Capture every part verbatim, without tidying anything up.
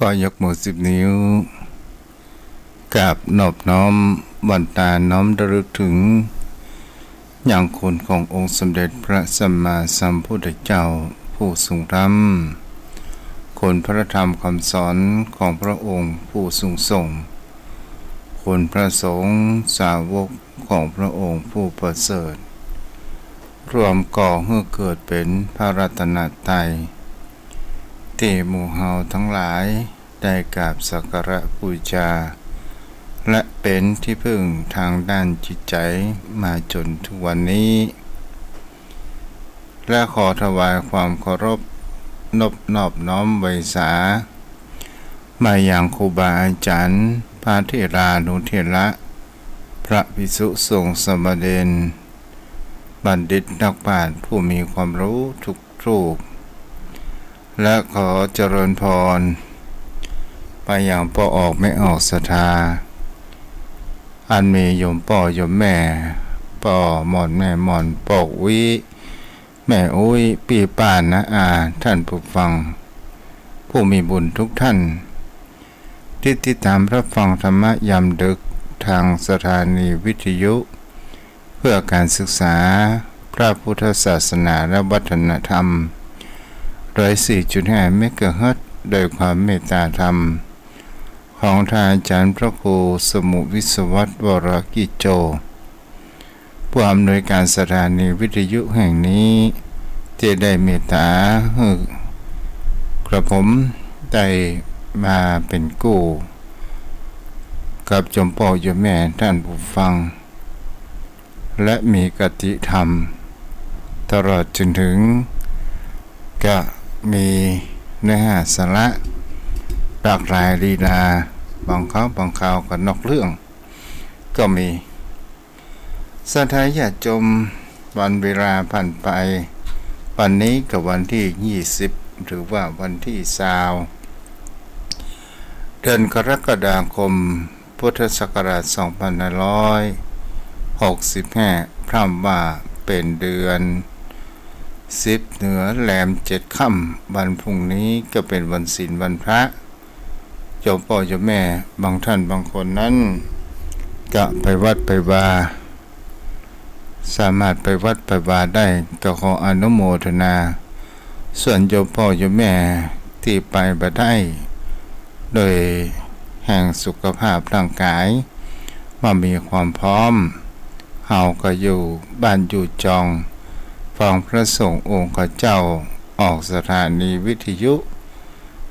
ก็ยกมือสิบนิ้ว กราบนอบน้อม หวั่นตาน้อมระลึกถึง ยังคุณขององค์สมเด็จพระสัมมาสัมพุทธเจ้าผู้ทรงธรรม คุณพระธรรมคำสอนของพระองค์ผู้ทรงส่ง คุณพระสงฆ์สาวกของพระองค์ผู้ประเสริฐ รวมก่อหื้อเกิดเป๋นพระรัตนตรัย ตี้หมู่เฮาตังหลายได้กราบสักการะบูชา และเป๋นตี้พึ่งตางด้านจิตใจ๋มาจ๋นถึงวันนี้ และขอถวายความเคารพนบนอบน้อมไหว้สา มายังครูบาอาจ๋ารย์ พระเถรานุเถระ พระภิกษุสงฆ์สามเณร บัณฑิตนักปราชญ์ผู้มีความรู้ทุกรูป และขอเจริญพร ไปยังป้อออกแม่ออกศรัทธา อันมีโยมป้อโยมแม่ ป้อหม่อนแม่หม่อน ป้ออุ๊ย แม่อุ๊ย ปี้ป้าน้าอา ท่านผู้ฟัง ผู้มีบุญทุกท่าน ตี้ติดต๋ามรับฟังธรรมะยามดึกตางสถานีวิทยุ เพื่อการศึกษาพระพุทธศาสนาและวัฒนธรรม ร้อยสี่จุดห้าเมกะเฮิรตซ์ โดยความเมตตาธรรม ของท่านอาจ๋ารย์พระครูสมุห์วิศวัตร วรกิจโจ ผู้อำนวยการสถานีวิทยุแห่งนี้ ตี้ได้เมตตาหื้อกระผมได้มาเป๋นกู้ กับโยมป้อโยมแม่ท่านผู้ฟัง และมีคติธรรม ตลอดจ๋นถึง ก็มีเนื้อหาสาระ หลากหลายลีลา บางคราวบางคราวก็นอกเรื่อง ก็มี ศรัทธาญาติโยม วันเวลาผ่านไป วันนี้ก็วันตี้ยี่สิบ หรือว่าวันตี้ซาว เดือนกรกฎาคม พุทธศักราชสองพันห้าร้อยหกสิบห้า พร่ำว่าเป๋นเดือนสิบเหนือแรมเจ็ดค่ำ วันพรุ่งนี้ก็เป๋นวันศีลวันพระ โยมป้อโยมแม่บางท่านบางคนนั้น ก็ไปวัดไปวา สามารถไปวัดไปวาได้ ก็ขออนุโมทนา ส่วนโยมป้อโยมแม่ตี้ไปบ่ได้ โดยแห่งสุขภาพร่างกายบ่มีความพร้อม เฮาก็อยู่บ้านอยู่จอง ฟังพระสงฆ์องค์ข้าเจ้าออกสถานีวิทยุ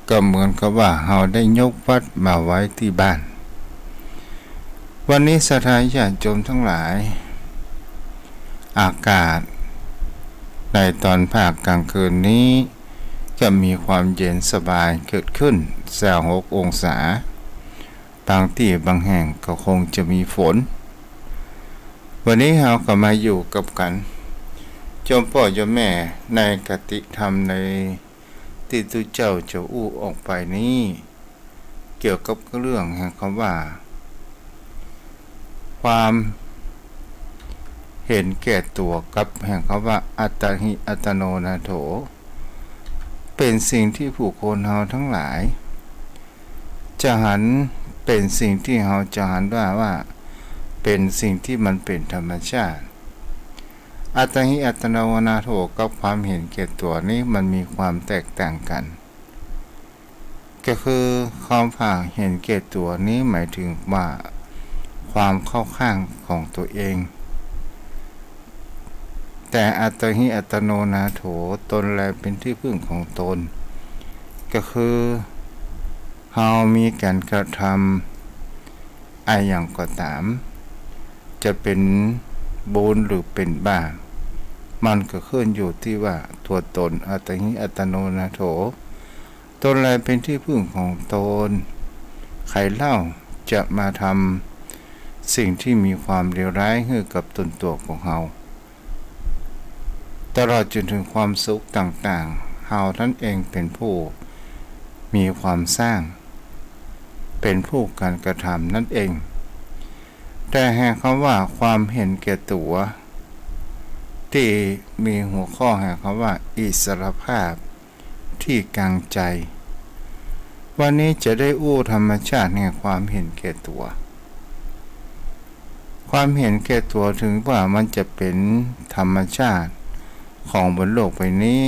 ก็เหมือนกับว่าเฮาได้ยกวัดมาไว้ตี้บ้าน วันนี้ศรัทธาญาติโยมตังหลาย อากาศในต๋อนภาคกลางคืนนี้ จะมีความเย็นสบายเกิดขึ้น ซาวหกองศา บางตี้บางแห่งก็คงจะมีฝน วันนี้เฮาก็มาอยู่กับกั๋น โยมป้อโยมแม่ ในคติธรรมในตี้ตุ๊เจ้าจะอู้ออกไปนี้ เกี่ยวกับเรื่องแห่งกำว่า ความเห็นแก่ตั๋วกับแห่งกำว่า อัตตาหิ อัตตโนนาโถ เป๋นสิ่งตี้ผู้คนเฮาตังหลาย จะหัน เป๋นสิ่งตี้เฮาจะหันว่า ว่าเป๋นสิ่งตี้มันเป๋นธรรมชาติ อัตตาหิ อัตตโนนาโถ กับความเห็นแก่ตั๋วนี้มันมีความแตกต่างกั๋น ก็คือความว่าเห็นแก่ตั๋วนี้หมายถึงว่าความเข้าข้างของตัวเอง แต่อัตตาหิ อัตตโนนาโถ ตนแลเป๋นตี้พึ่งของตน ก็คือเฮามีก๋านกระทำอะหยังก็ต๋าม จะเป๋นบุญหรือเป๋นบาป มันก็ขึ้นอยู่ตี้ว่าตั๋วตน อัตตาหิ อัตตโนนาโถ ตนแลเป๋นตี้พึ่งของตน ใผเล่าจะมาทำสิ่งตี้มีความเลวร้ายหื้อกับต๋นตั๋วของเฮา ตลอดจนถึงความสุขต่างๆ เฮานั้นเองเป๋นผู้มีความสร้าง เป๋นผู้ก๋านกระทำนั้นเอง แต่แห่งกำว่าความเห็นแก่ตั๋ว ตี้มีหัวข้อแห่งกำว่าอิสรภาพตี้กลางใจ๋ วันนี้จะได้อู้ธรรมชาติแห่งความเห็นแก่ตั๋ว ความเห็นแก่ตั๋วเถิงว่ามันจะเป๋นธรรมชาติของบนโลกใบนี้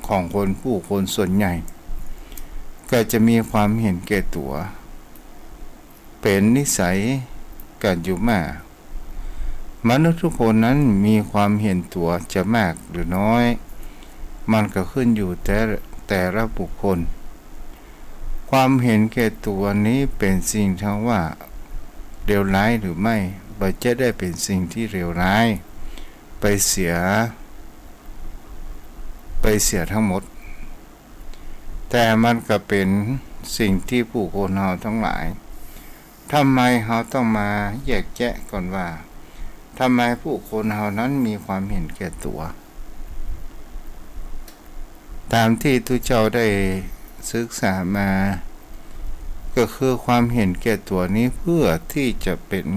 ของคนผู้คนส่วนใหญ่ ก็จะมีความเห็นแก่ตั๋ว เป๋นนิสัยกั๋นอยู่มาก มนุษย์ทุกคนนั้นมีความเห็นตั๋วจะมากหรือน้อย มันก็ขึ้นอยู่แต่ แต่ละบุคคล ความเห็นแก่ตั๋วนี้เป๋นสิ่งเถิงว่าเลวร้ายหรือไม่ บ่ใจ้ได้เป๋นสิ่งตี้เลวร้ายไปเสีย ไปเสียตังหมด แต่มันก็เป๋นสิ่งตี้ผู้คนเฮาตังหลาย ทำไมเฮาต้องมาแยกแยะก่อนว่า ทำไมผู้คนเฮานั้นมีความเห็นแก่ตั๋ว ต๋ามตี้ตุ๊เจ้าได้ศึกษามา ก็คือความเห็นแก่ตั๋วนี้เพื่อตี้จะเป๋น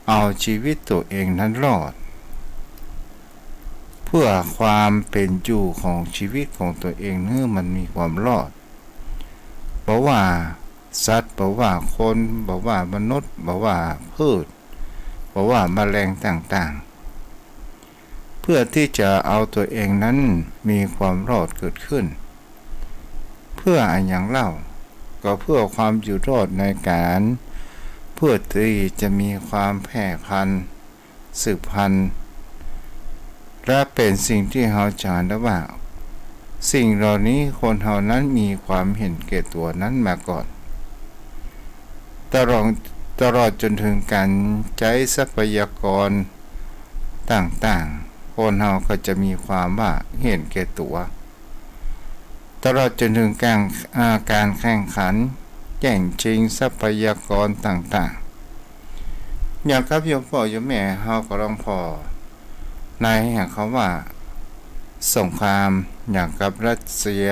เอาชีวิตตั๋วเองนั้นรอด เพื่อความเป๋นอยู่ของชีวิตของตั๋วเองหื้อมันมีความรอด บ่ว่าสัตว์ บ่ว่าคน บ่ว่ามนุษย์ บ่ว่าพืช บ่ว่าแมลงต่างๆ เพื่อตี้จะเอาตั๋วเองนั้นมีความรอดเกิดขึ้น เพื่ออะหยังเล่า ก็เพื่อความอยู่รอดในก๋าน เพื่อตี้จะมีความแพร่พันธุ์ สืบพันธุ์ และเป๋นสิ่งตี้เฮาจะหันได้ว่า สิ่งเหล่านี้คนเฮานั้นมีความเห็นแก่ตั๋วนั้นมาก่อน ตลอด ตลอดจ๋นเถิงก๋านใจ๊ทรัพยากรต่างๆ คนเฮาก็จะมีความว่าเห็นแก่ตั๋ว ตลอดจ๋นเถิงก๋าน อ่า ก๋านแข่งขันแย่งชิงทรัพยากรต่างๆ อย่างกับโยมป้อโยมแม่เฮาก็ลองผ่อ ในแห่งกำว่าสงคราม อย่างกับรัสเซีย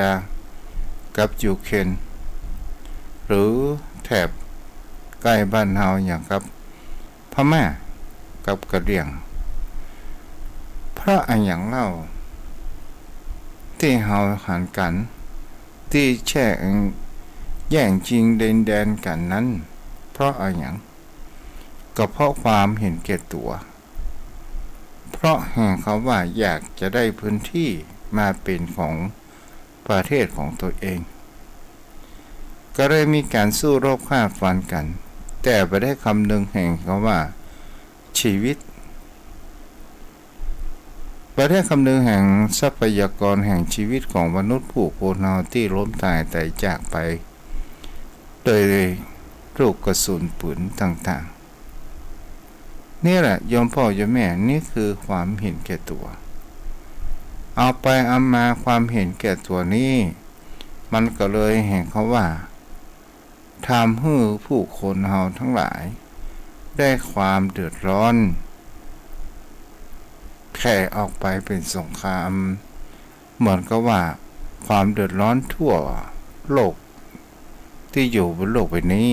กับยูเครน หรือแถบใก้บ้านเฮาอย่างกับพม่ากับกะเหรี่ยง เพราะอะหยังเล่า ตี้เฮาหันกั๋น ตี้แย่ง แย่งชิงดินแดนกั๋นนั้น เพราะอะหยัง ก็เพราะความเห็นแก่ตั๋ว เพราะแห่งกำว่าอยากจะได้พื้นตี้มาเป๋นของประเทศของตั๋วเอง ก็เลยมีก๋านสู้รบฆ่าฟันกั๋น แต่บ่ได้คำนึงแห่งกำว่าชีวิต บ่ได้คำนึงแห่งทรัพยากรแห่งชีวิตของมนุษย์ผู้คนเฮาตี้ล้มต๋ายไตจากไป โดยลูกกระสุนปืนต่างๆ นี่แหละโยมป้อโยมแม่ นี่คือความเห็นแก่ตั๋ว เอาไปเอามาความเห็นแก่ตั๋วนี้ มันก็เลยแห่งกำว่า ทำหื้อผู้คนเฮาตังหลายได้ความเดือดร้อน แผ่ออกไปเป๋นสงคราม เหมือนกับว่าความเดือดร้อนทั่วโลกตี้อยู่บนโลกใบนี้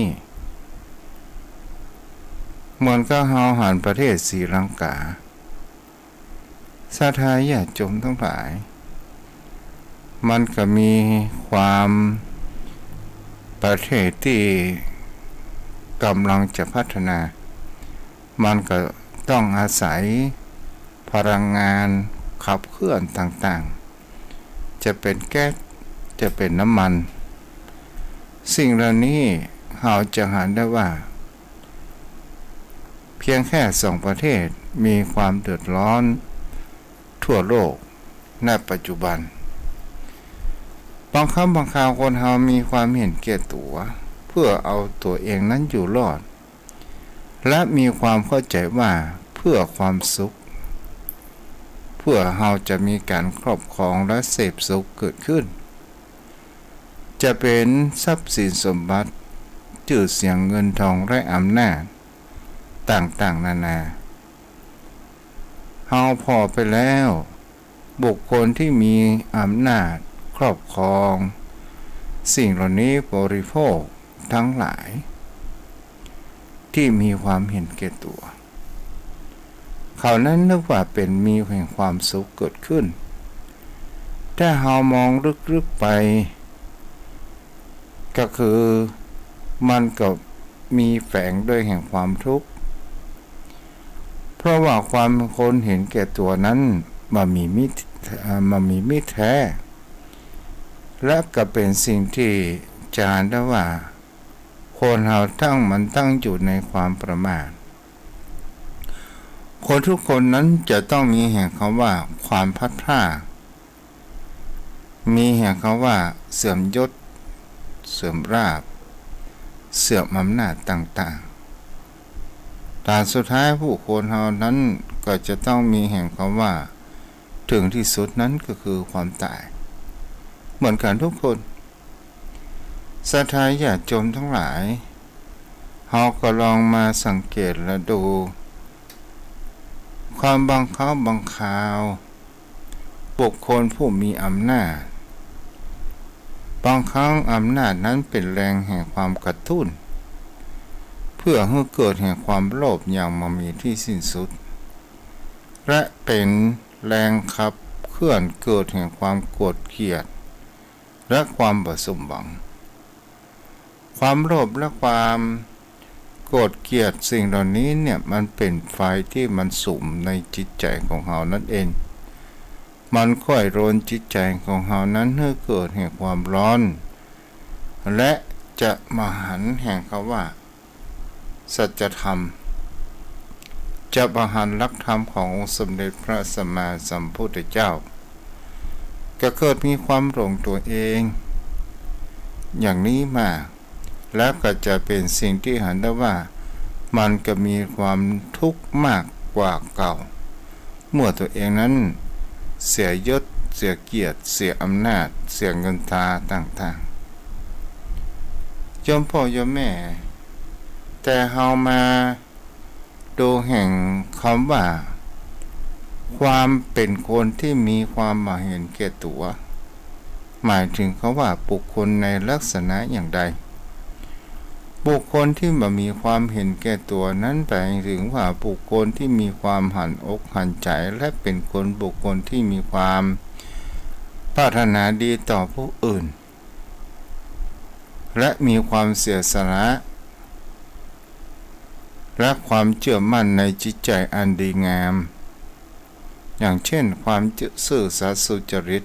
เหมือนกับเฮาหันประเทศศรีลังกา ศรัทธาญาติโยมตังหลาย มันก็มีความประเทศตี้ก๋ำลังจะพัฒนา มันก็ต้องอาศัยพลังงานขับเคลื่อนต่างๆ จะเป๋นแก๊ส จะเป๋นน้ำมัน สิ่งเหล่านี้เฮาจะหันได้ว่า เพียงแค่สองประเทศมีความเดือดร้อนทั่วโลกณปัจจุบัน บางครั้งบางคราวคนเฮามีความเห็นแก่ตั๋ว เพื่อเอาตั๋วเองนั้นอยู่รอด และมีความเข้าใจ๋ว่าเพื่อความสุข เพื่อเฮาจะมีก๋านครอบครองและเสพสุขเกิดขึ้น จะเป๋นทรัพย์สินสมบัติ จื้อเสียงเงินทองและอำนาจต่างๆ นานา เฮาผ่อไปแล้ว บุคคลที่มีอำนาจครอบครองสิ่งเหล่านี้บริโภคทั้งหลาย ที่มีความเห็นแก่ตั๋ว เขานั้นนึกว่าเป๋นมีแห่งความสุขเกิดขึ้น ถ้าเฮามองลึกๆ ไป ก็คือมันก็มีแฝงด้วยแห่งความทุกข์ เพราะว่าความคนเห็นแก่ตั๋วนั้นบ่มีมิตร เอ่อ บ่มีมิตรแท้ และก็เป๋นสิ่งตี้จะหันได้ว่า คนเฮาตั้ง มันตั้งอยู่ในความประมาท คนทุกคนนั้นจะต้องมีแห่งกำว่าความพลัดพราก มีแห่งกำว่าเสื่อมยศ เสื่อมราบ เสื่อมอำนาจต่างๆ ต๋อนสุดท้ายผู้คนเฮานั้นก็จะต้องมีแห่งกำว่า เถิงตี้สุดนั้นก็คือความต๋าย เหมือนกั๋นทุกคน ศรัทธาญาติโยมตังหลาย เฮาก็ลองมาสังเกตและดู ความบางคราวบางคราว บุคคลผู้มีอำนาจ บางครั้งอำนาจนั้นเป๋นแรงแห่งความกระตุ้น เพื่อหื้อเกิดแห่งความโลภอย่างบ่มีตี้สิ้นสุด และเป๋นแรงขับเคลื่อนเกิดแห่งความโกรธเกลียด และความบ่สมหวัง ความโลภและความโกรธเกลียดสิ่งเหล่านี้เนี่ย มันเป๋นไฟตี้มันสุมในจิตใจ๋ของเฮานั้นเอง มันค่อยรนจิตใจ๋ของเฮานั้นหื้อเกิดแห่งความร้อน และจะบ่หันแห่งกำว่า สัจธรรม จะบ่หันหลักธรรมขององค์สมเด็จพระสัมมาสัมพุทธเจ้า ก็เกิดมีความหลงตั๋วเอง อย่างนี้มา แล้วก็จะเป๋นสิ่งตี้หันได้ว่า มันก็มีความทุกข์มากกว่าเก่า เมื่อตั๋วเองนั้นเสียยศ เสียเกียรติ เสียอำนาจ เสียเงินตราต่างๆ โยมป้อโยมแม่ แต่เฮามาดูแห่งกำว่า ความเป๋นคนตี้มีความบ่เห็นแก่ตั๋ว หมายเถิงกำว่าบุคคลในลักษณะอย่างใด บุคคลตี้บ่มีความเห็นแก่ตั๋วนั้นหมายเถิงว่าบุคคลตี้มีความหันอกหันใจ๋ และเป๋นคนบุคคลตี้มีความปรารถนาดีต่อผู้อื่น และมีความเสียสละ และความเจื้อมั่นในจิตใจ๋อันดีงาม อย่างเช่น ความซื่อสัตย์สุจริต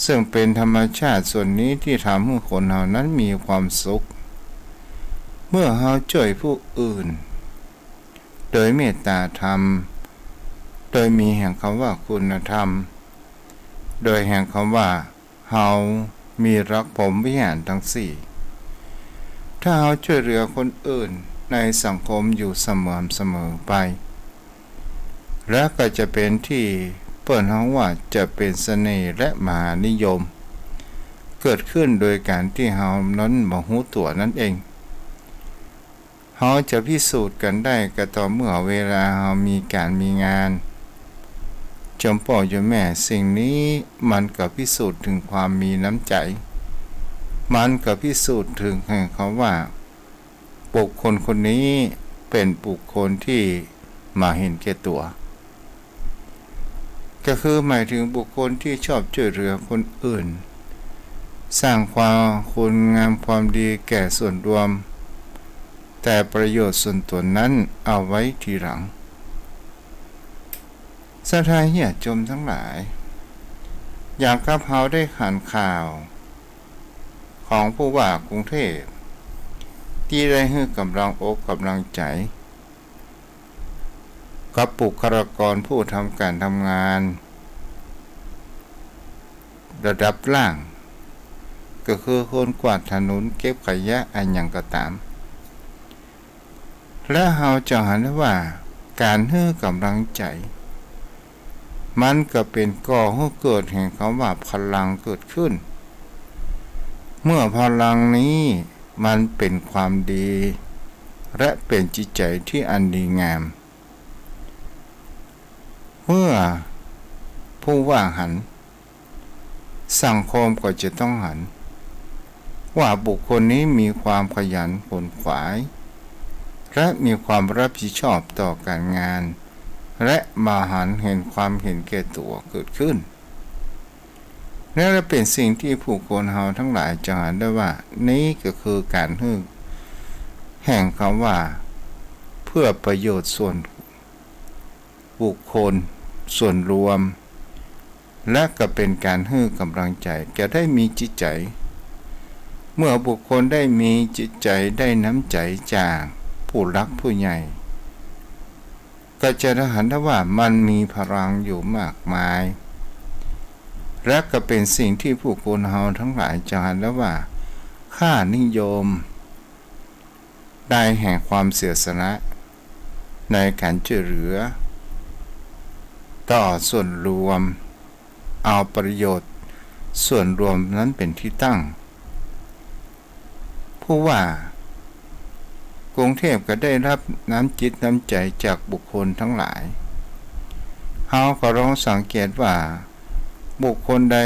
ซึ่งเป๋นธรรมชาติส่วนนี้ตี้ทำหื้อคนเฮานั้นมีความสุข เมื่อเฮาจ้วยผู้อื่น โดยเมตตาธรรม โดยมีแห่งกำว่าคุณธรรม โดยแห่งกำว่า เฮามีหลักพรหมวิหารตังสี่ ถ้าเฮาจ้วยเหลือคนอื่นในสังคมอยู่สม่ำเสมอไป แล้วก็จะเป๋นตี้เปิ้นฮ้องว่าจะเป๋นเสน่ห์และมหานิยม เกิดขึ้นโดยก๋านตี้เฮานั้นบ่ฮู้ตั๋วนั้นเอง เฮาจะพิสูจน์กั๋นได้ก็ต่อเมื่อเวลาเฮามีก๋านมีงาน โยมป้อโยมแม่ สิ่งนี้มันก็พิสูจน์เถิงความมีน้ำใจ๋ มันก็พิสูจน์เถิงแห่งกำว่า บุคคลคนนี้เป๋นบุคคลตี้บ่เห็นแก่ตั๋ว ก็คือหมายเถิงบุคคลตี้ชอบจ้วยเหลือคนอื่น สร้างความคุณงามความดีแก่ส่วนรวม แต่ประโยชน์ส่วนตั๋วนั้นเอาไว้ทีหลัง ศรัทธาญาติโยมตังหลาย อย่างกับเฮาได้หันข่าวของผู้ว่ากรุงเทพฯ ตี้ได้หื้อก๋ำลังอกก๋ำลังใจ๋ กับบุคลากรผู้ทำก๋านทำงานระดับล่าง ก็คือคนกวาดถนน เก็บขยะอะหยังก็ต๋าม และเฮาจะหันได้ว่าก๋านหื้อก๋ำลังใจ๋ มันก็เป๋นก่อหื้อเกิดแห่งกำว่าพลังเกิดขึ้น เมื่อพลังนี้มันเป๋นความดี และเป๋นจิตใจ๋ตี้อันดีงาม เมื่อผู้ว่าหัน สังคมก็จะต้องหัน ว่าบุคคลนี้มีความขยันขวนขวาย และมีความรับผิดชอบต่อก๋านงาน และบ่หันเห็นความเห็นแก่ตั๋วเกิดขึ้น นั่นแหละเป๋นสิ่งตี้ผู้คนเฮาตังหลายจะหันได้ว่า นี้ก็คือก๋านหื้อแห่งกำว่า เพื่อประโยชน์ส่วนบุคคล ส่วนรวม และก็เป๋นก๋านหื้อก๋ำลังใจ๋ จะได้มีจิตใจ๋ เมื่อบุคคลได้มีจิตใจ๋ ได้น้ำใจ๋จากผู้หลักผู้ใหญ่ ก็จะได้หันได้ว่ามันมีพลังอยู่มากมาย และก็เป๋นสิ่งตี้ผู้คนเฮาตังหลายจะหันได้ว่า ค่านิยม ได้แห่งความเสียสละในก๋านจ้วยเหลือ ต่อส่วนรวม เอาประโยชน์ส่วนรวมนั้นเป๋นตี้ตั้ง ผู้ว่า กรุงเทพก็ได้ฮับน้ำจิตน้ำใจ๋จากบุคคลตังหลาย เฮาก็ลองสังเกตว่า บุคคลใด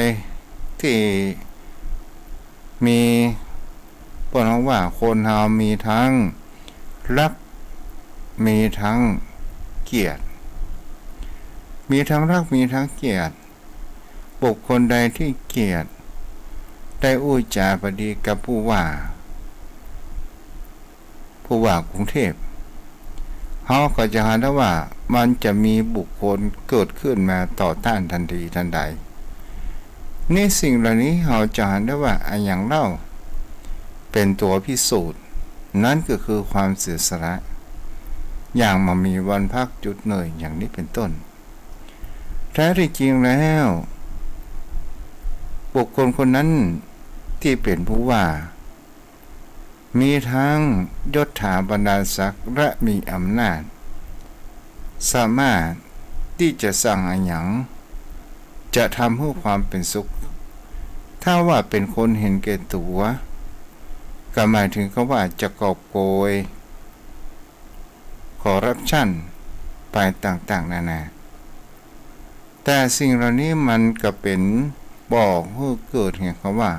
ตี้มี เปิ้นฮ้องว่าคนเฮามีตังฮัก มีตังเกลียด มีตังฮัก มีตังเกลียด บุคคลใดตี้เกลียด ได้อู้จ๋าบ่ดีกับผู้ว่า ผู้ว่ากรุงเทพ เฮาก็จะหันได้ว่ามันจะมีบุคคลเกิดขึ้นมาต่อต้านตันทีตันใด นี่สิ่งเหล่านี้เฮาจะหันได้ว่าอะหยังเล่า เป๋นตั๋วพิสูจน์ นั้นก็คือความเสียสละ อย่างบ่มีวันพักหยุดเหนื่อย อย่างนี้เป๋นต้น แท้ตี้จริงแล้ว บุคคลคนนั้นตี้เป๋นผู้ว่า มีตังยศถาบรรดาศักดิ์และมีอำนาจ สามารถตี้จะสั่งอะหยัง จะทำหื้อความเป๋นสุข ถ้าว่าเป๋นคนเห็นแก่ตั๋ว ก็หมายเถิงกับว่าจะกอบโกย คอร์รัปชัน ไปต่างๆ นานา แต่สิ่งเหล่านี้มันก็เป๋นบ่อหื้อเกิดแห่งกำว่า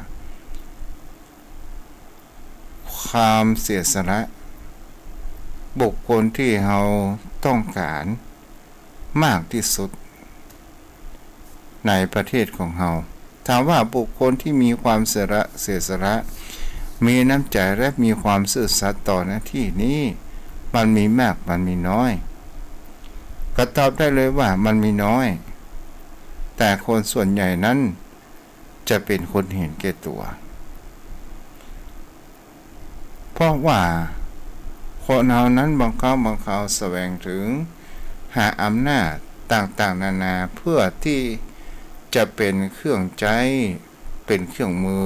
ความเสียสละ บุคคลตี้เฮาต้องก๋านมากตี้สุดในประเทศของเฮา ถามว่าบุคคลตี้มีความเสียสละ เสียสละ มีน้ำใจ๋และมีความซื่อสัตย์ต่อหน้าตี้นี้ มันมีมาก มันมีน้อย ก็ตอบได้เลยว่ามันมีน้อย แต่คนส่วนใหญ่นั้น จะเป๋นคนเห็นแก่ตั๋ว เพราะว่าคนเฮานั้นบางครั้งบางคราวแสวงเถิงหาอำนาจต่างๆ นานา เพื่อตี้จะเป๋นเครื่องใจ๊ เป๋นเครื่องมือ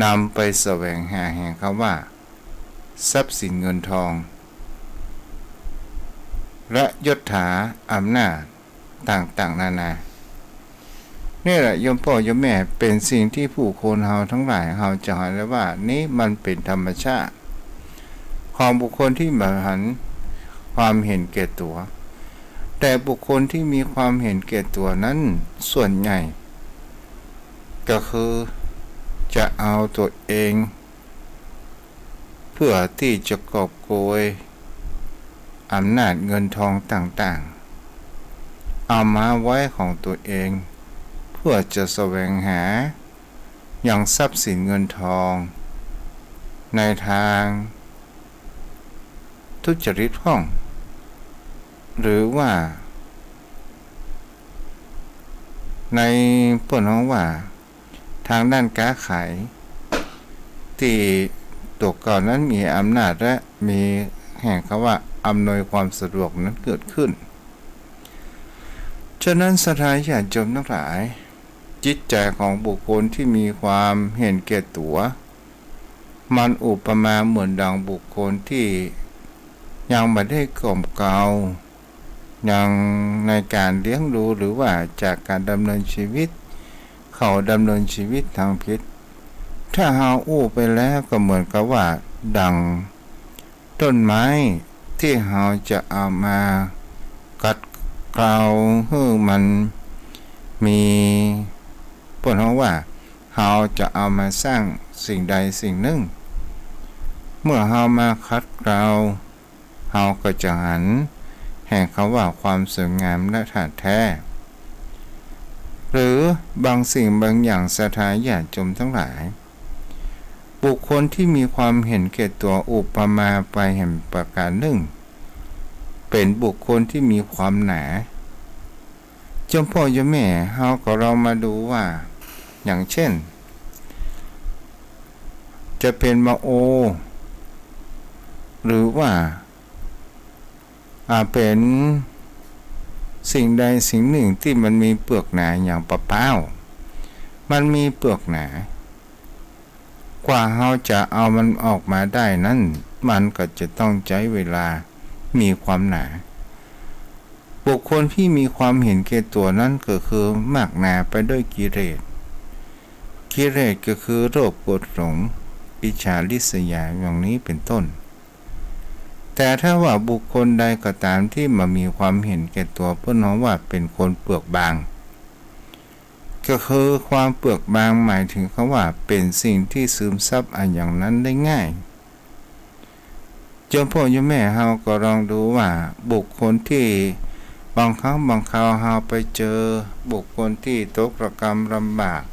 นำไปแสวงหาแห่งกำว่า ทรัพย์สินเงินทอง และยศถาอำนาจ ต่างๆ นานา นี่แหละโยมป้อโยมแม่ เป๋นสิ่งตี้ผู้คนเฮาตังหลาย เฮาจะหันได้ว่านี้มันเป๋นธรรมชาติ ของบุคคลตี้บ่หันความเห็นแก่ตั๋ว แต่บุคคลตี้มีความเห็นแก่ตั๋วนั้นส่วนใหญ่ ก็คือจะเอาตั๋วเอง เพื่อตี้จะกอบโกยอำนาจเงินทองต่างๆ เอามาไว้ของตั๋วเอง เพื่อจะแสวงหายังทรัพย์สินเงินทอง ในตางทุจริตพ่อง หรือว่า ในเปิ้นฮ้องว่าตางด้านก๊าขาย ตี้ตั๋วเก่านั้นมีอำนาจและมีแห่งกำว่าอำนวยความสะดวกนั้นเกิดขึ้น ฉะนั้นศรัทธาญาติโยมตังหลาย จิตใจ๋ของบุคคลตี้มีความเห็นแก่ตั๋ว มันอุปมาเหมือนดังบุคคลตี้ยังบ่ได้กล่อมเกลา ยังในก๋านเลี้ยงดูหรือว่าจากก๋านดำเนินชีวิต เขาดำเนินชีวิตตางผิด ถ้าเฮาอู้ไปแล้วก็เหมือนกับว่าดั่งต้นไม้ตี้เฮาจะเอามาขัดเกลาหื้อมันมี เปิ้นฮ้องว่า เฮาจะเอามาสร้างสิ่งใดสิ่งนึ่ง เมื่อเฮามาขัดเกลา เฮาก็จะหันแห่งกำว่าความสวยงามและถ่านแท้ หรือบางสิ่งบางอย่าง ศรัทธาญาติโยมทั้งหลาย บุคคลที่มีความเห็นแก่ตั๋ว อุปมาไปแหมประก๋านนึ่ง เป๋นบุคคลตี้มีความหนา โยมป้อโยมแม่ เฮาก็ลองมาดูว่า อย่างเจ้น จะเป๋นมะโอ หรือว่า อ่า เป๋นสิ่งใดสิ่งนึ่งตี้มันมีเปือกหนา อย่างปะป๊าว มันมีเปือกหนา กว่าเฮาจะเอามันออกมาได้นั้น มันก็จะต้องใจ๊เวลา มีความหนา บุคคลตี้มีความเห็นแก่ตั๋วนั้นก็คือมากหนาไปด้วยกิเลส กิเลสก็คือโลภ โกรธ หลง อิจฉา ริษยา อย่างนี้เป๋นต้น แต่ถ้าว่าบุคคลใดก็ต๋ามตี้บ่มีความเห็นแก่ตั๋ว เปิ้นฮ้องว่าเป๋นคนเปลือกบาง ก็คือความเปลือกบางหมายเถิงกำว่าเป๋นสิ่งตี้ซึมซับอะหยังนั้นได้ง่าย โยมป้อโยมแม่เฮาก็ลองดูว่าบุคคลตี้บางครั้งบางคราวเฮาไปเจอบุคคลตี้ตกระกำลำบาก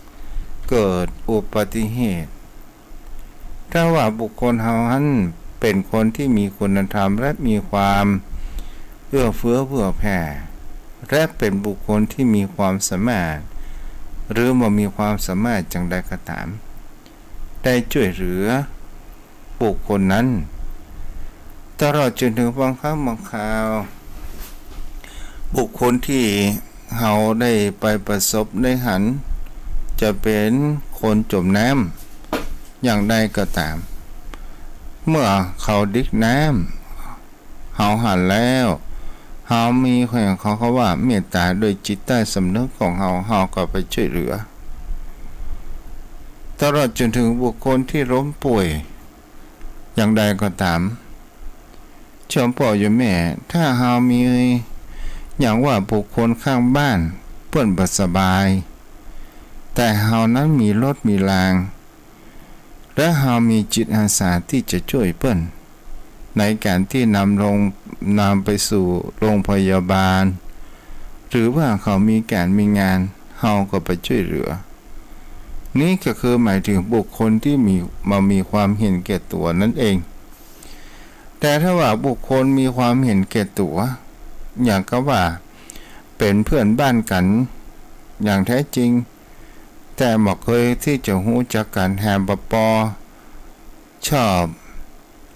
เกิดอุบัติเหตุ ถ้าว่าบุคคลเฮาหั้นเป๋นคนตี้มีคุณธรรมและมีความเอื้อเฟื้อเผื่อแผ่ และเป๋นบุคคลตี้มีความสามารถ หรือบ่มีความสามารถจั่งใดก็ต๋าม ได้จ้วยเหลือบุคคลนั้น ตลอดจ๋นเถิงบางครั้งบางคราว บุคคลตี้เฮาได้ไปประสบได้หัน จะเป๋นคนจ๋มน้ำอย่างใดก็ต๋าม เมื่อเขาดิกน้ำ เฮาหันแล้ว เฮามีแห่งเขา กำว่าเมตต๋าด้วยจิตใต้สำนึกของเฮา เฮาก็ไปจ้วยเหลือ ตลอดจ๋นเถิงบุคคลตี้ล้มป่วยอย่างใดก็ต๋าม โยมป้อโยมแม่ ถ้าเฮามี อย่างว่าบุคคลข้างบ้านเปิ้นบ่สบาย แต่เฮานั้นมีรถมีราง และเฮามีจิตอาสาตี้จะจ้วยเปิ้น ในก๋านตี้นำลง นำไปสู่โรงพยาบาล หรือว่าเขามีก๋านมีงาน เฮาก็ไปจ้วยเหลือ นี้ก็คือหมายเถิงบุคคลตี้มี บ่มีความเห็นแก่ตั๋วนั้นเอง แต่ถ้าว่าบุคคลมีความเห็นแก่ตั๋ว อย่างกำว่าเป๋นเพื่อนบ้านกั๋นอย่างแท้จริง แต่บ่เกยตี้จะฮู้จักกั๋นแหมบ่ปอ ชอบ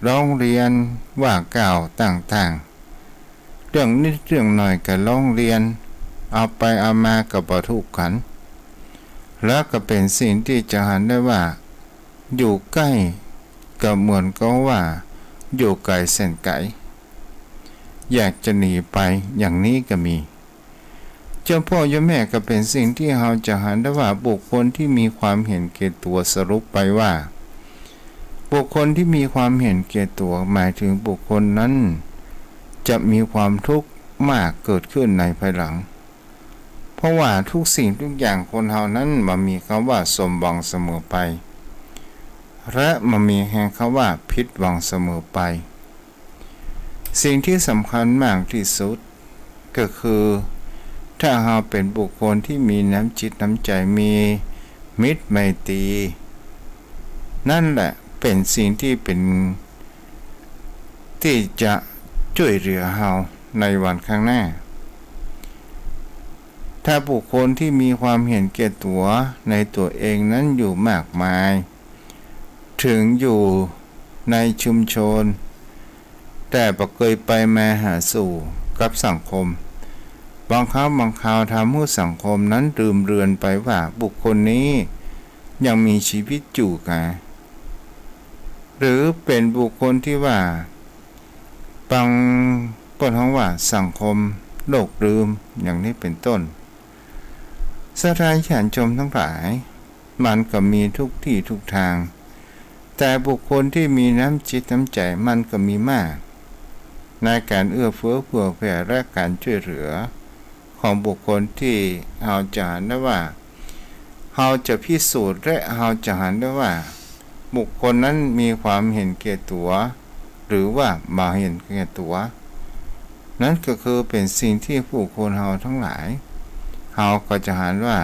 ร้องเรียนว่ากล่าวต่างๆ เรื่องนิดเรื่องหน่อยก็ร้องเรียน เอาไปเอามาก็บ่ถูกกั๋น แล้วก็เป๋นสิ่งตี้จะหันได้ว่า อยู่ใก้ก็เหมือนกับว่าอยู่ไก๋แสนไก๋ อยากจะหนีไป อย่างนี้ก็มี โยมป้อโยมแม่ ก็เป๋นสิ่งตี้เฮาจะหันได้ว่าบุคคลตี้มีความเห็นแก่ตั๋ว สรุปไปว่า บุคคลตี้มีความเห็นแก่ตั๋ว หมายเถิงบุคคลนั้นจะมีความทุกข์มากเกิดขึ้นในภายหลัง เพราะว่าทุกสิ่งทุกอย่างคนเฮานั้นบ่มีกำว่าสมหวังเสมอไป และบ่มีแฮงกำว่าผิดหวังเสมอไป สิ่งตี้สำคัญมากตี้สุด ก็คือ ถ้าเฮาเป๋นบุคคลตี้มีน้ำจิตน้ำใจ๋ มีมิตรไมตรี นั่นแหละเป๋นสิ่งตี้เป๋น ตี้จะจ้วยเหลือเฮาในวันข้างหน้า ถ้าบุคคลตี้มีความเห็นแก่ตั๋วในตั๋วเองนั้นอยู่มากมาย เถิงอยู่ในชุมชน แต่บ่เกยไปมาหาสู่กับสังคม บางครั้งบางคราวทำหื้อสังคมนั้นลืมเลือนไปว่าบุคคลนี้ยังมีชีวิตอยู่กา หรือเป๋นบุคคลตี้ว่า บางเปิ้นฮ้องว่าสังคมโลกลืม อย่างนี้เป๋นต้น ศรัทธาญาติโยมทั้งหลาย มันก็มีทุกตี้ทุกตาง แต่บุคคลตี้มีน้ำจิตน้ำใจ๋มันก็มีมาก ในก๋านเอื้อเฟื้อเผื่อแผ่และก๋านจ้วยเหลือ ของบุคคลตี้เฮาจะหันได้ว่า เฮาจะพิสูจน์และเฮาจะหันได้ว่า บุคคลนั้นมีความเห็นแก่ตั๋ว หรือว่าบ่เห็นแก่ตั๋ว นั้นก็คือเป๋นสิ่งตี้บุคคลเฮาทั้งหลาย เฮาก็จะหันว่า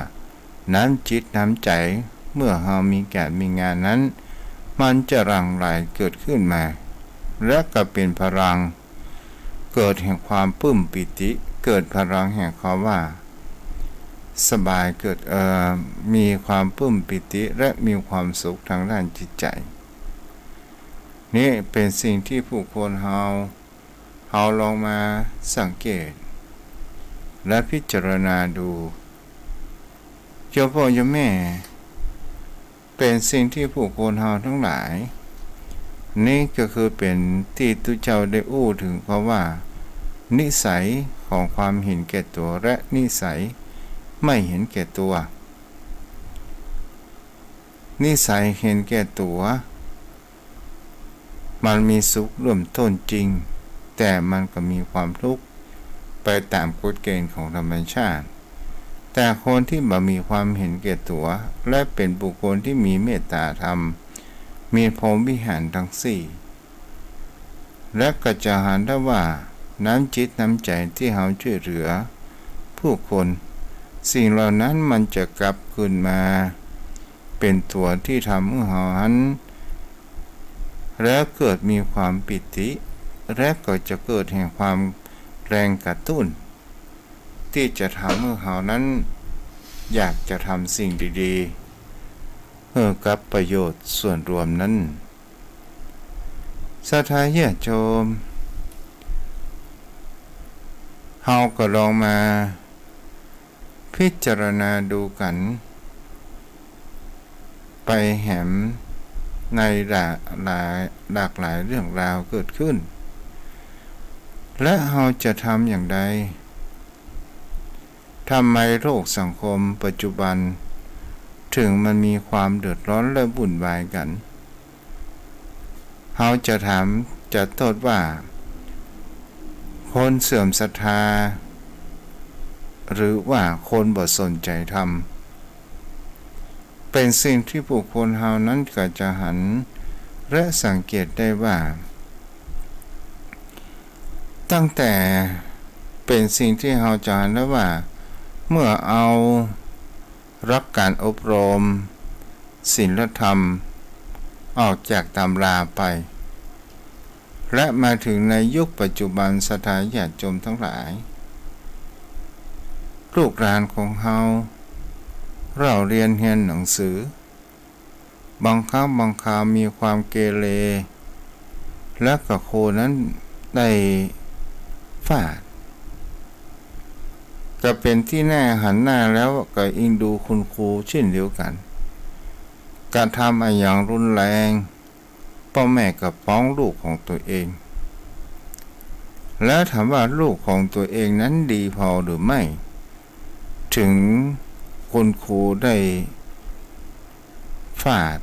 น้ำจิตน้ำใจ๋ เมื่อเฮามีก๋านมีงานนั้น มันจะหลั่งไหลเกิดขึ้นมา และก็เป๋นพลัง เกิดแห่งความปลื้มปีติ เกิดพลังแห่งความว่าสบาย เกิด เอ่อ มีความปลื้มปีติ และมีความสุขทางด้านจิตใจ๋ นี่เป๋นสิ่งตี้ผู้คนเฮา เฮาลองมาสังเกต และพิจารณาดู โยมป้อโยมแม่ เป๋นสิ่งตี้ผู้คนเฮาตังหลาย นี่ก็คือเป๋นตี้ตุ๊เจ้าได้อู้เถิงความว่า นิสัยของความเห็นแก่ตั๋ว และนิสัยไม่เห็นแก่ตั๋ว นิสัยเห็นแก่ตั๋ว มันมีสุขเริ่มต้นจริง แต่มันก็มีความทุกข์ไปต๋ามกฎเกณฑ์ของธรรมชาติ แต่คนตี้บ่มีความเห็นแก่ตั๋ว และเป๋นบุคคลตี้มีเมตตาธรรม มีพรหมวิหารตังสี่ และก็จะหันได้ว่าน้ำจิตน้ำใจ๋ตี้เฮาจ้วยเหลือผู้คน สิ่งเหล่านั้นมันจะกลับคืนมาเป๋นตั๋วตี้ทำหื้อเฮาหัน และเกิดมีความปีติ และก็จะเกิดแห่งความแรงกระตุ้น ตี้จะทำหื้อเฮานั้น อยากจะทำสิ่งดีๆ หื้อกับประโยชน์ส่วนรวมนั้น ศรัทธาญาติโยม เฮาก็ลองมาพิจารณาดูกั๋น ไปแหมในหลากหลาย หลากหลายเรื่องราวเกิดขึ้น และเฮาจะทำอย่างใด ทำไมโลกสังคมปัจจุบัน เถิงมันมีความเดือดร้อนและวุ่นวายกั๋น เฮาจะถาม จะโต้ษว่า คนเสื่อมศรัทธา หรือว่าคนบ่สนใจ๋ธรรม เป๋นสิ่งตี้ผู้คนเฮานั้นก็จะหัน และสังเกตได้ว่า ตั้งแต่เป๋นสิ่งตี้เฮาจะหันได้ว่า เมื่อเอาหลักก๋านอบรมศีลธรรมออกจากตำราไป และมาเถิงในยุคปัจจุบัน ศรัทธาญาติโยมตังหลาย ลูกหลานของเฮาเล่าเรียนเฮียนหนังสือ บางครั้งบางคราวมีความเกเร และก็ครูนั้นได้ฟาด ก็เป๋นตี้หน้าหันหน้าแล้วก็อิงดูคุณครูเช่นเดียวกั๋น กระทำอะหยังรุนแรง ป้อแม่ก็ป๊องลูกของตั๋วเอง แล้วถามว่าลูกของตั๋วเองนั้นดีพอหรือไม่ เถิงคุณครูได้ฟาด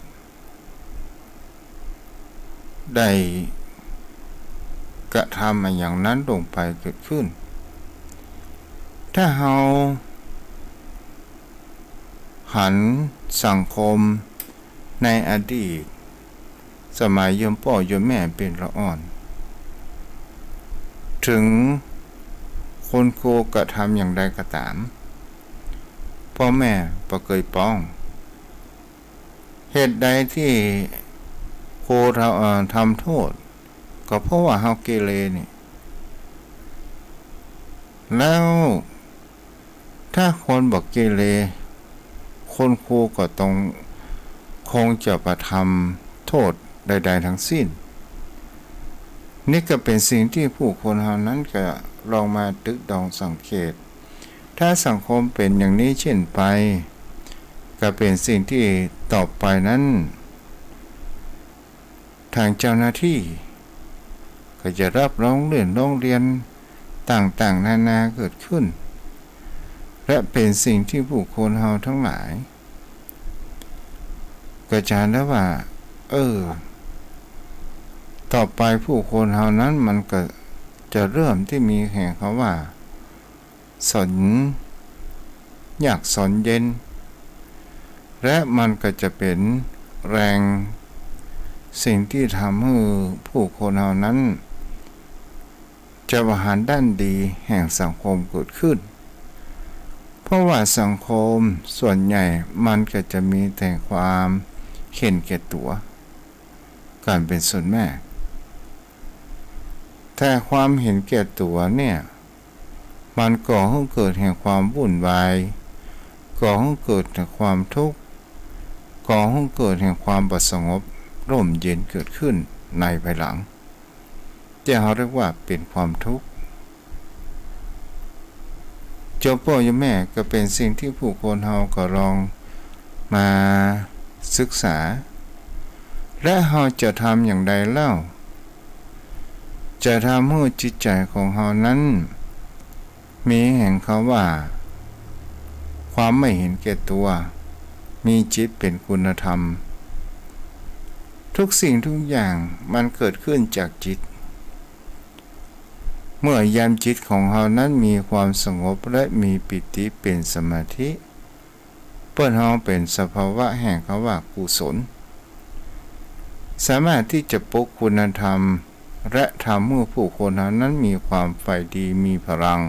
ได้กระทำอะหยังนั้นลงไปเกิดขึ้น ถ้าเฮาหันสังคมในอดีต สมัยโยมป้อโยมแม่เป๋นละอ่อน เถิงคุณครูกระทำอย่างใดก็ต๋าม ป้อแม่บ่เกยป๊อง เหตุใดตี้ครูทำ เอ่อ ทำโต้ษ ก็เพราะว่าเฮาเกเรนี่ แล้วถ้าคนบ่เกเร คุณครูก็ต้อง คงจะบ่ทำโต้ษใดๆ ทั้งสิ้น นี่ก็เป๋นสิ่งตี้ผู้คนเฮานั้นก็ลองมาตรึกตรองสังเกต ถ้าสังคมเป๋นอย่างนี้เช่นไป ก็เป๋นสิ่งตี้ต่อไปนั้น ทางเจ้าหน้าตี้ก็จะรับร้องเรียน ร้องเรียนต่างๆ นานาเกิดขึ้น และเป๋นสิ่งตี้ผู้คนเฮาตังหลาย ก็จะหันได้ว่า เออ ต่อไปผู้คนเฮานั้นมันก็จะเริ่มตี้มีแห่งคำว่า สน ยากสนเย็น และมันก็จะเป๋นแรงสิ่งตี้ทำหื้อผู้คนเฮานั้น จะบ่หันด้านดีแห่งสังคมเกิดขึ้น เพ เพราะว่าสังคมส่วนใหญ่มันก็จะมีแต่ความเห็นแก่ตั๋ว กั๋นเป๋นส่วนมาก แต่ความเห็นแก่ตั๋วเนี่ย มันก่อหื้อเกิดแห่งความวุ่นวาย ก่อหื้อเกิดแห่งความทุกข์ ก่อหื้อเกิดแห่งความบ่สงบร่มเย็นเกิดขึ้นในภายหลัง ตี้เฮาเรียกว่าเป๋นความทุกข์ โยมป้อโยมแม่ ก็เป๋นสิ่งตี้ผู้คนเฮาก็ลองมาศึกษา และเฮาจะทำอย่างใดเล่า จะทำหื้อจิตใจ๋ของเฮานั้น มีแห่งคำว่า ความไม่เห็นแก่ตั๋ว มีจิตเป๋นคุณธรรม ทุกสิ่งทุกอย่างมันเกิดขึ้นจากจิต เมื่อยามจิตของเฮานั้นมีความสงบและมีปีติเป๋นสมาธิ เปิ้นฮ้องเป๋นสภาวะแห่งคำว่ากุศล สามารถตี้จะปลุกคุณธรรม และทำหื้อผู้คนเฮานั้นมีความใฝ่ดี มีพลัง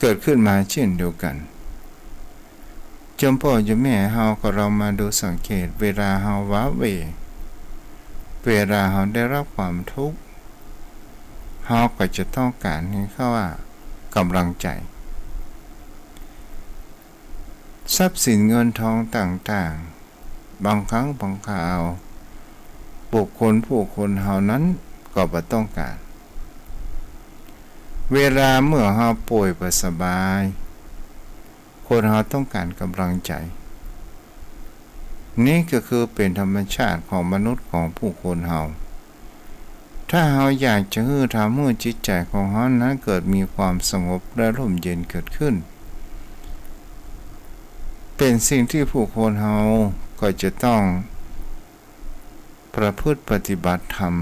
เกิดขึ้นมาเช่นเดียวกั๋น โยมป้อโยมแม่ เฮาก็ลองมาดูสังเกต เวลาเฮาว้าเหว่ เวลาเฮาได้รับความทุกข์ เฮาก็จะต้องก๋านหื้อคำว่าก๋ำลังใจ๋ ทรัพย์สินเงินทองต่างๆ บางครั้งบางคราว บุคคลผู้คนเฮานั้นก็บ่ต้องก๋าน เวลาเมื่อเฮาป่วยบ่สบาย คนเฮาต้องก๋านก๋ำลังใจ๋ นี้ก็คือเป๋นธรรมชาติของมนุษย์ของผู้คนเฮา ถ้าเฮาอยากจะหื้อทำหื้อจิตใจ๋ของเฮานั้นเกิดมีความสงบและร่มเย็นเกิดขึ้น เป๋นสิ่งตี้ผู้คนเฮาก็จะต้องประพฤติปฏิบัติธรรม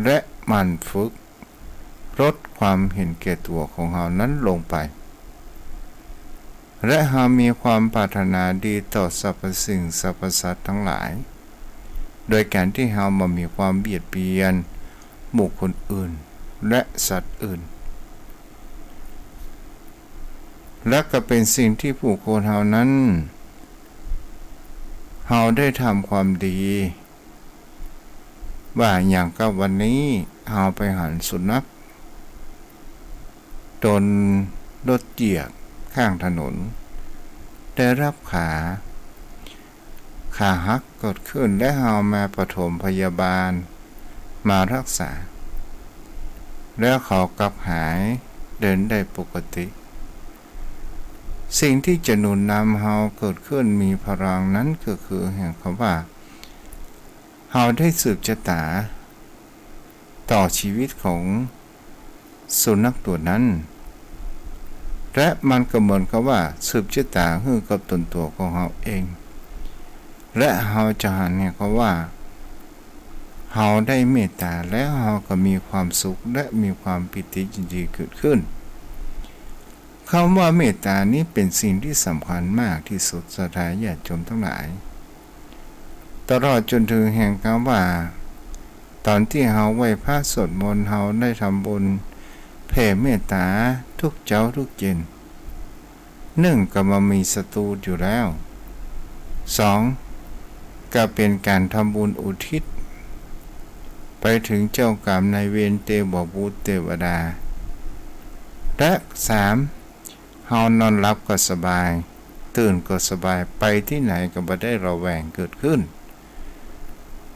และหมั่นฝึกลดความเห็นแก่ตั๋วของเฮานั้นลงไป และเฮามีความปรารถนาดีต่อสรรพสิ่งสรรพสัตว์ทั้งหลาย โดยก๋านตี้เฮาบ่มีความเบียดเบียนบุคคลอื่นและสัตว์อื่น และก็เป๋นสิ่งตี้ผู้คนเฮานั้น เฮาได้ทำความดี ว่าอย่างกับวันนี้เฮาไปหันสุนัขโดนรถเหยียบข้างถนน ได้รับขา ขาหักเกิดขึ้น และเฮามาปฐมพยาบาล มารักษา แล้วเขากลับหายเดินได้ปกติ สิ่งตี้จะหนุนนำเฮาเกิดขึ้นมีพลังนั้นก็คือแห่งคำว่า เฮาได้สืบชะตาต่อชีวิตของสุนัขตั๋วนั้น และมันก็เหมือนกับว่าสืบชะตาหื้อกับตนตั๋วของเฮาเอง และเฮาจะหันแห่งคำว่า เฮาได้เมตต๋าแล้วเฮาก็มีความสุขและมีความปีติยินดีเกิดขึ้น คำว่าเมตต๋านี้เป๋นสิ่งตี้สำคัญมากตี้สุด ศรัทธาญาติโยมทั้งหลาย ตลอดจ๋นเถิงแห่งคำว่า ต๋อนตี้เฮาไหว้พระสวดมนต์ เฮาได้ทำบุญแผ่เมตต๋าทุกเจ๊าทุกเย็น นึ่งก็บ่มีศัตรู๋อยู่แล้ว สองก็เป๋นก๋านทำบุญอุทิศไปเถิงเจ้ากรรมนายเวร เตวบุตรเตวดา และสาม เฮานอนหลับก็สบาย ตื่นก็สบาย ไปตี้ไหนก็บ่ได้ระแวงเกิดขึ้น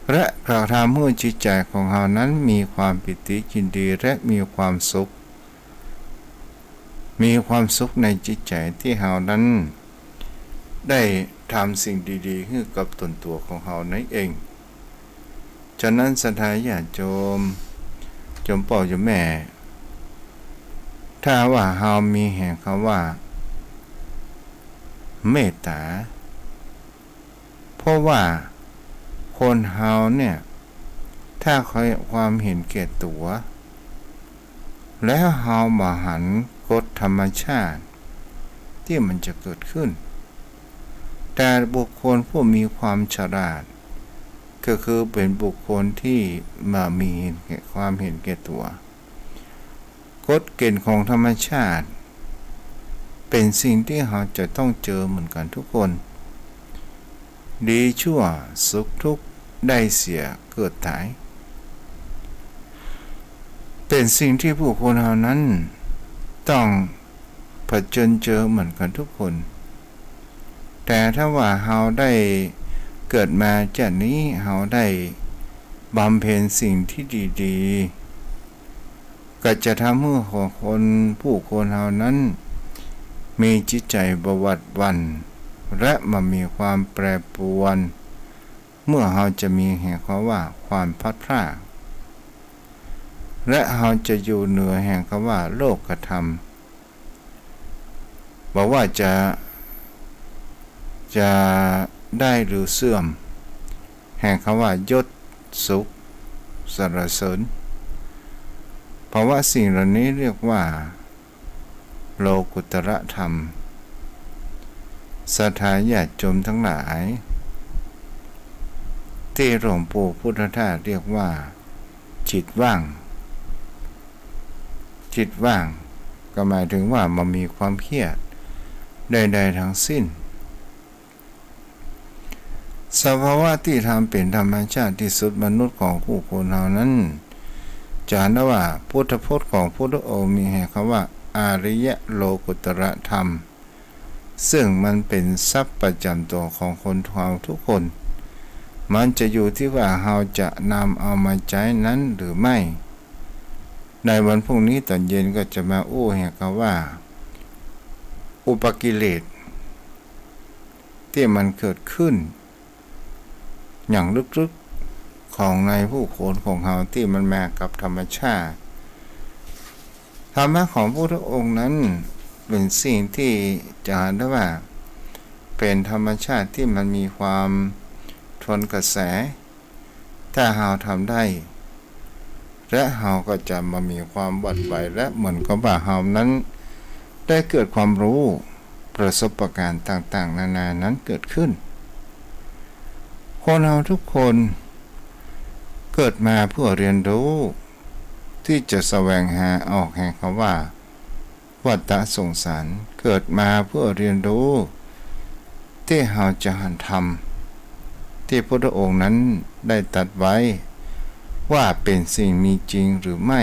และก็ทำหื้อจิตใจ๋ของเฮานั้นมีความปีติยินดีและมีความสุข มีความสุขในจิตใจ๋ตี้เฮานั้นได้ทำสิ่งดีๆ หื้อกับตนตั๋วของเฮานั้นเอง ฉะนั้นศรัทธาญาติโยม โยมป้อโยมแม่ ถ้าว่าเฮามีแห่งคำว่า เมตต๋า เพราะว่าคนเฮาเนี่ย ถ้าความเห็นแก่ตั๋ว แล้วเฮาบ่หันกฎธรรมชาติตี้มันจะเกิดขึ้น แต่บุคคลผู้มีความฉลาด ก็คือเป๋นบุคคลตี้บ่มีความเห็นแก่ตั๋ว กฎเกณฑ์ของธรรมชาติ เป เป็นสิ่งที่เฮาจะต้องเจอเหมือนกันทุกคน ดีชั่วสุขทุกข์ได้เสียเกิดต๋าย เป็นสิ่งที่ผู้คนเฮานั้นต้องผจญเจอเหมือนกันทุกคน แต่ถ้าว่าเฮาได้เกิดมาจาตินี้ เฮาได้บำเพ็ญสิ่งที่ดีๆ ก็จะทำหื้อของคน ผู้คนเฮานั้นมีจิตใจ๋บ่หวาดหวั่น และบ่มีความแปรปรวน เมื่อเฮาจะมีแห่งคำว่าความพลัดพราก และเฮาจะอยู่เหนือแห่งคำว่าโลกธรรม บ่ว่าจะ จะได้หรือเสื่อม แห่งคำว่ายศสุขสรรเสริญ เพราะว่าสิ่งเหล่านี้เรียกว่า โลกุตตรธรรม ศรัทธาญาติโยมทั้งหลาย ตี้หลวงปู่พุทธทาสเรียกว่า จิตว่าง จิตว่าง ก็หมายถึงว่าบ่มีความเครียดใดๆ ทั้งสิ้น สภาวะตี้ทำเป๋นธรรมชาติตี้สุดมนุษย์ของผู้คนเฮานั้น จะหันได้ว่าพุทธพจน์ของพุทธองค์มีแห่งคำว่า อริยโลกุตตรธรรม ซึ่งมันเป๋นทรัพย์ประจ๋ำตั๋วของคนเฮาทุกคน มันจะอยู่ตี้ว่าเฮาจะนำเอามาใจ๊นั้นหรือไม่ ในวันพรุ่งนี้ต๋อนเย็นก็จะมาอู้แห่งคำว่า อุปกิเลส ตี้มันเกิดขึ้นอย่างลึกๆ ของในผู้คนของเฮาตี้มันมากับธรรมชาติ ธรรมะของพุทธองค์นั้นเป๋นสิ่งตี้จะหันได้ว่าเป๋นธรรมชาติตี้มันมีความทวนกระแส ถ้าเฮาทำได้ และเฮาก็จะบ่มีความหวั่นไหว และเหมือนกับว่าเฮานั้นได้เกิดความฮู้ ประสบการณ์ต่างๆ นานานั้นเกิดขึ้น คนเฮาทุกคนเกิดมาเพื่อเรียนฮู้ ตี้จะแสวงหาออกแห่งคำว่า วัฏฏะสงสาร เกิดมาเพื่อเรียนฮู้ ตี้เฮาจะหันธรรม ตี้พุทธองค์นั้นได้ตรัสไว้ ว่าเป๋นสิ่งมีจริงหรือไม่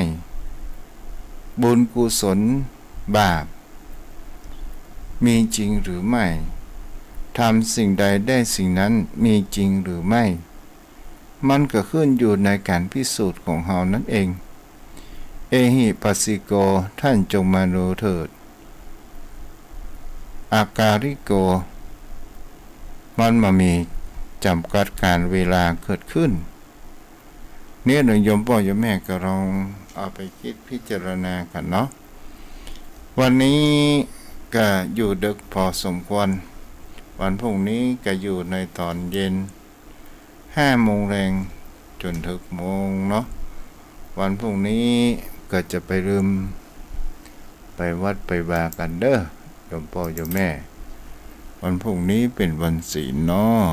บุญกุศลบาป มีจริงหรือไม่ ทำสิ่งใดได้สิ่งนั้นมีจริงหรือไม่ มันก็ขึ้นอยู่ในก๋านพิสูจน์ของเฮานั้นเอง เอหิปัสสิโก ท่านจงมาดูเถิด อากาลิโก มันบ่มีจ๋ำกัดก๋าลเวลาเกิดขึ้น เนี่ย โยมป้อโยมแม่ก็ลองเอาไปกึ๊ดพิจารณากั๋นเนาะ วันนี้ก็อยู่ดึกพอสมควร วันพรุ่งนี้ก็อยู่ในต๋อนเย็น ห้าโมงแลงจ๋นเถิงหกโมงเนาะ วันพรุ่งนี้ก็จะไปลืมไปวัดไปวากั๋นเด้อ โยมป้อโยมแม่ วันพรุ่งนี้เป๋นวันศีลเนาะ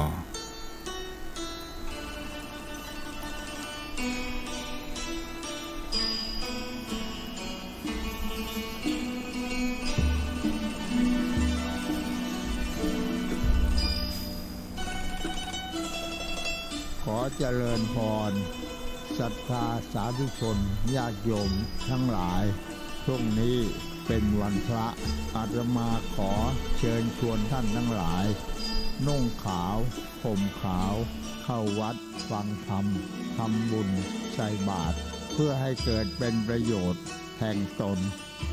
ขอเจริญพร ศรัทธาสาธุชนญาติโยมทั้งหลาย พรุ่งนี้เป๋นวันพระ อาตมาขอเชิญชวนท่านทั้งหลาย นุ่งขาว ห่มขาว เข้าวัดฟังธรรม ทำบุญ ใส่บาตร เพื่อให้เกิดเป็นประโยชน์แห่งตน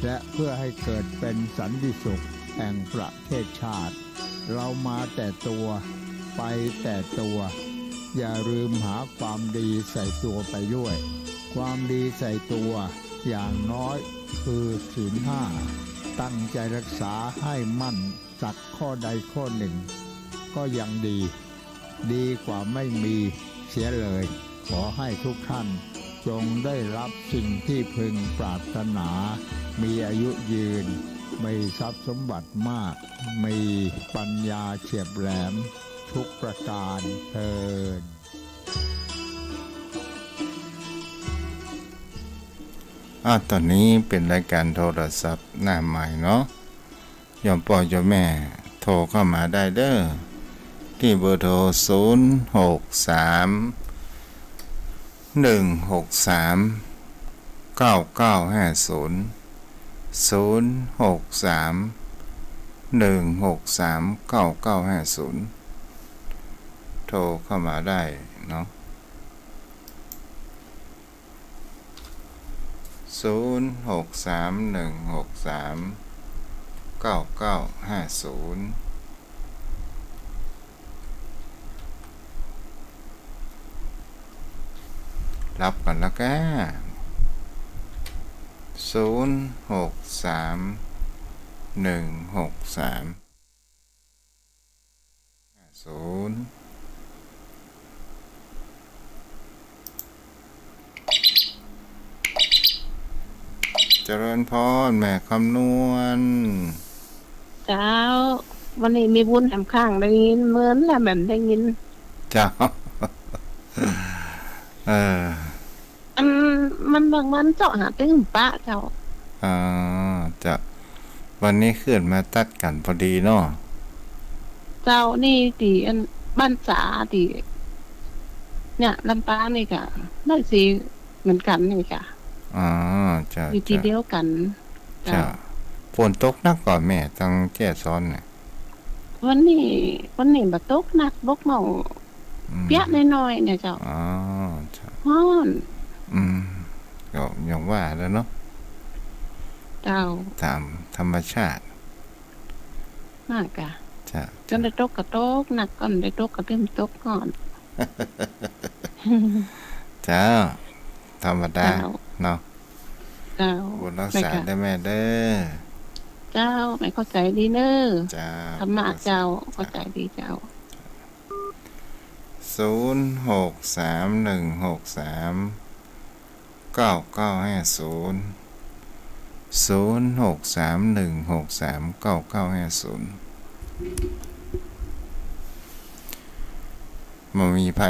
และเพื่อให้เกิดเป็นสันติสุขแห่งประเทศชาติ เรามาแต่ตัว ไปแต่ตัว อย่าลืมหาความดีใส่ตัวไปด้วย ความดีใส่ตัวอย่างน้อยคือศีลห้า ตั้งใจรักษาให้มั่นสักข้อใดข้อหนึ่งก็ยังดี ดีกว่าไม่มีเสียเลย ขอให้ทุกท่านจงได้รับสิ่งที่พึงปรารถนา มีอายุยืน มีทรัพย์สมบัติมาก มีปัญญาเฉียบแหลมทุกประการเทอญ อ่ะ ต๋อนนี้เป๋นรายก๋านโทรศัพท์หน้าใหม่เนาะ โยมป้อโยมแม่โทรเข้ามาได้เด้อ ตี้เบอร์โทร ศูนย์ หก สาม หนึ่ง หก สาม เก้า เก้า ห้า ศูนย์ ศูนย์ หก สาม หนึ่ง หก สาม เก้า เก้า ห้า ศูนย์ โทรเข้ามาได้เนาะ ศูนย์ หก สาม หนึ่ง หก สาม เก้า เก้า ห้า ศูนย์ ฮับก่อนแล้วก้า ศูนย์ หก สาม หนึ่ง หก สาม ศูนย์ เจริญพร แม่คำนวณ เจ้า วันนี้มีบุญแหมข้างได้ยิน เมินแล้วแหมได้ยิน เจ้า เออ อัน มันบางวันเจาะหาตึงปะเจ้า อ๋อ เจ้า วันนี้ขึ้นมาตัดกั๋นพอดีเนาะ เจ้า นี่ตี้อันบ้านจ๋าตี้ เนี่ย ลำปางนี่ก้า ได้สีเหมือนกั๋นนี่ก้า อ๋อ เจ้า อยู่ตี้ เจ้า เดียวกั๋น เจ้า เจ้า ฝนตกหนักก่อแม่ ตังแจ้ซ้อนเนี่ย วันนี้ วันนี้บ่ตกหนัก บกเมา อืม เปียะน้อยๆ เนี่ยเจ้า อ๋อ เจ้า ฮ้อน อืม ก็อย่างว่าแหละเนาะ เจ้า ต๋ามธรรมชาติ นั่นก้า เจ้า จันได้ตกก็ตกหนัก จันได้ตกก็ตึมตกฮ้อน เจ้า ธรรมดา เจ้า เนาะ เจ้า บุญรักษา แม่ก้า เด้อแม่เด้อ เจ้า แม่เข้าใจ๋ดีเน้อ เจ้า ธรรมะเจ้า บุญรักษา เข้าใจ๋ดีเจ้า ศูนย์ หก สาม หนึ่ง หก สาม เก้า เก้า ห้า ศูนย์ ศูนย์ หก สาม หนึ่ง หก สาม เก้า เก้า ห้า ศูนย์ บ่มีไผ